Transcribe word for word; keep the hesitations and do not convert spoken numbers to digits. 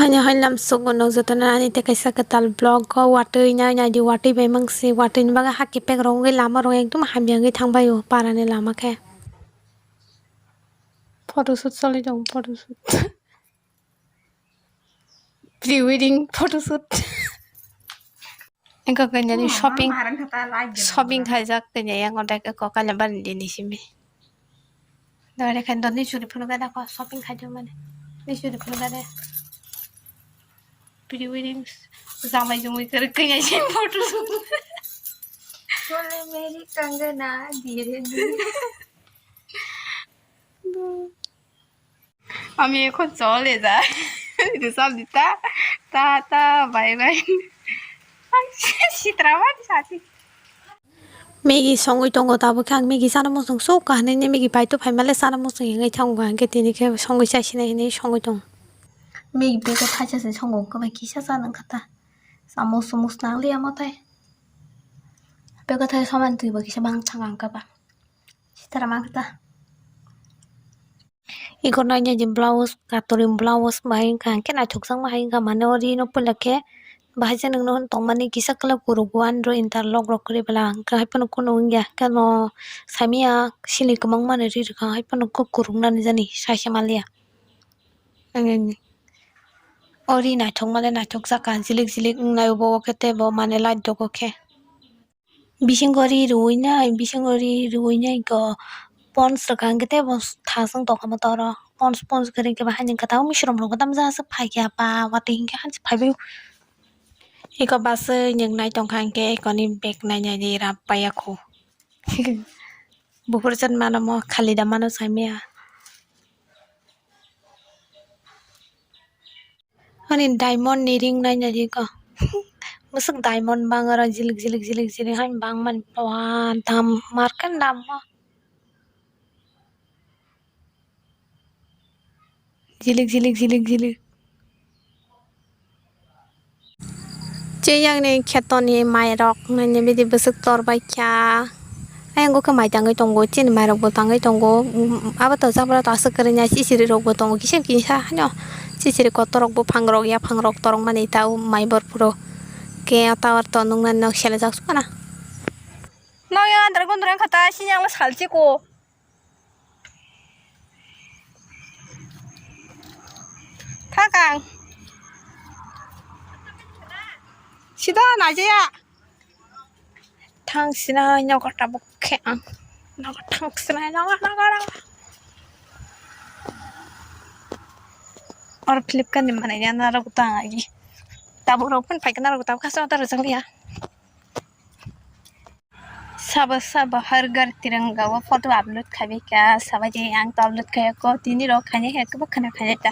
Ani hoi lam sugo nog jotono ani tei kaisa kwtal vlog o watwi nai nai di, watwi bai mangsi, watwi ni bagwi hakhe pek rok wngwi lama rok ekdom hamya wngwi thang bai o para ni lama khe. Photoshoot choli tongo, photoshoot. Pre wedding photoshoot. Engkha kanya ni shopping, shopping khaijak kanya yang odai khe kok kanya ban di ni simi. Dore khan doni churi phunu gada ko shopping khaijak mani. Ni churi phunu gada. Pre wedding jamai jumui kare kanya si photoshoot. Chole meri kangana dhire dhire. Ami ekho chole jai. Risam dita. Ta ta bye bye. Sitra mani sati. Maggie songwi tongo tabuk khe ang Maggie chana muchung sok ka hinui Maggie paito phaimale chana muchung hinui thango hwnkhe tini khe songwi chai sinai hinui songwi tongo. Maggie bag o thaisa se songo hwnkhe bai kisa chana wngkha ta. Samosa musa nangliya mo tai. Bag o thai soman twi bo kisa bang thang ang khe ba. Sitara mang khe ta. Iko nainai di blouse, katwi blouse bahai wngkha, hwnkhe naithokjakma hai wngkha, mane o rino puila khe bahai se nwngno tongmani kisa kwlap kuruk o, ani oro interlock rok kwrwi bwla hwnkhe, hai phano kunu wngya, khe no saimanya sili kwbangma ni ri rwkha, hai phano khe kuruk nani jani saisa manliya. O ri naithokmale naithokjak kha, jilik jilik wngnai obo, o khe teibo mane light dogo khe. Bisingo ri rwui nai, bisingo ri rwui nai go pons rwkha hwnkhe teibo thasung tongkha motor o. Pons, pons kwrwi hwnkhe bahai ni kwtal misrom rok tamjak aswk phaikha ba watwi hwnkhe hansi phaibai. Eko bus o nwng nai tongkha hwnkhe ekoni bag nai nai di rap paiya khu. Buphuru chat mano mo khali da mano saimaya. Ani diamond ni ring nai nai di ko. Bwswk diamond bang oro jilik jilik jilik jilik hai bang mani pua dam market dam o. Jilik jilik jilik jilik. Chiyang ni kheto ni mai rok nai nai bidi bwswk tor bai kha. Ayang o khe mai tangwi tongo, chini mai rok bo tangwi tongo. Um, abo to jabra to aswk kwrwini chichiri rok bo tongo kisa kisa hano. Chichiri kotor rok buphang rok yaphang rok torok mani ta o mai bor phuru. Khe tower to nuknani nok selejak sukha na. Nok yang andra gondra wngkha ta sini ang salchi ko. Thakang. Sida najaya. Thang sina nogo tabuk khe ang. Nogo thang sina nogo nogo nogo. Or Flipkart ni manai ya narok tang agi. Tabuk rok pun paikha narok tabuk khasa ta rwchang ya. Sabo sabo har ghar tiranga o photo upload khabi kha sabai je ang to upload khaya ko tini rok khani he ko khana khaya ta